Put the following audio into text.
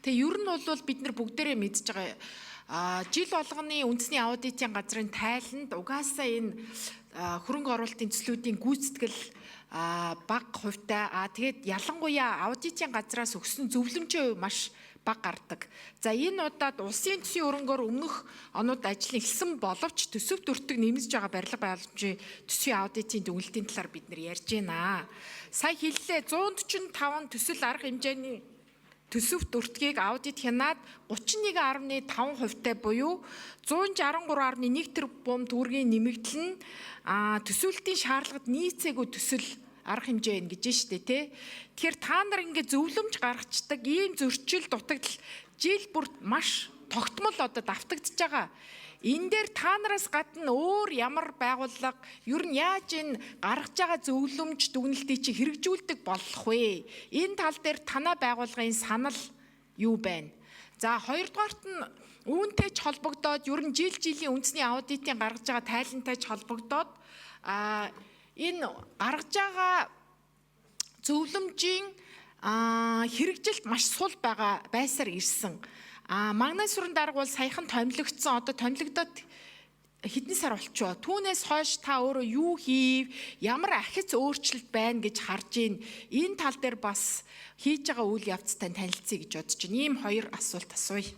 Тэгээ ер нь бол бид нар бүгдээрээ мэдж байгаа жил болгоны үндэсний аудитын газрын тайланд угаасаа энэ хөрөнгө оруулалтын төслүүдийн гүйцэтгэл бага хувьтай. Тэгээд ялангуяа аудитын газраас өгсөн зөвлөмжийн хувь маш бага гардаг. За, энэ удаад улсын төсвийн хөрөнгөөр өмнөх онууд ажил эхэлсэн боловч төсөв дүртэг нэмэгдэж байгаа барилга байгууламжийн төсвийн аудитын дүгнэлтийн талаар бид нар ярьж байна. Сая хэллээ, 145 төсөл арга хэмжээний төсөв дүртгийг аудит хянаад 31.5 хувьтай буюу 163.1 тэрбум төгрөгийн нэмэгдэл нь төсөөлтийн шаардлагад нийцээгүй төсөл арга хэмжээ байна гэж штэ, тий. Тэгэхээр та нар ингээд зөвлөмж гаргацдаг ийм зөрчил дутагдал жил бүр маш тогтмол одоо давтагдж байгаа. Энэ дээр та нараас гадна өөр ямар байгууллага ер нь яаж энэ гаргаж байгаа зөвлөмж дүгнэлтийг чи хэрэгжүүлдэг болох вэ? Энэ тал дээр танай байгууллагын санал юу байна? За, хоёрдугаарт нь үүнтэй ч холбогдоод, ер нь жил жилийн үндэсний аудитын гаргаж байгаа тайлантай ч холбогдоод энэ гаргаж байгаа зөвлөмжийн хэрэгжилт маш сул байгаа байсаар ирсэн. Магнай сүрэн дарга бол саяхан томилогдсон. Одоо томилогдоод хэдэн сар болчихоо. Түүнээс хойш та өөрөө юу хийв, ямар ахиц өөрчлөлт байна гэж харж байна? Энэ тал дээр бас хийж байгаа үйл явцтай танилцъя гэж бодож байна. Ийм хоёр асуулт асууя.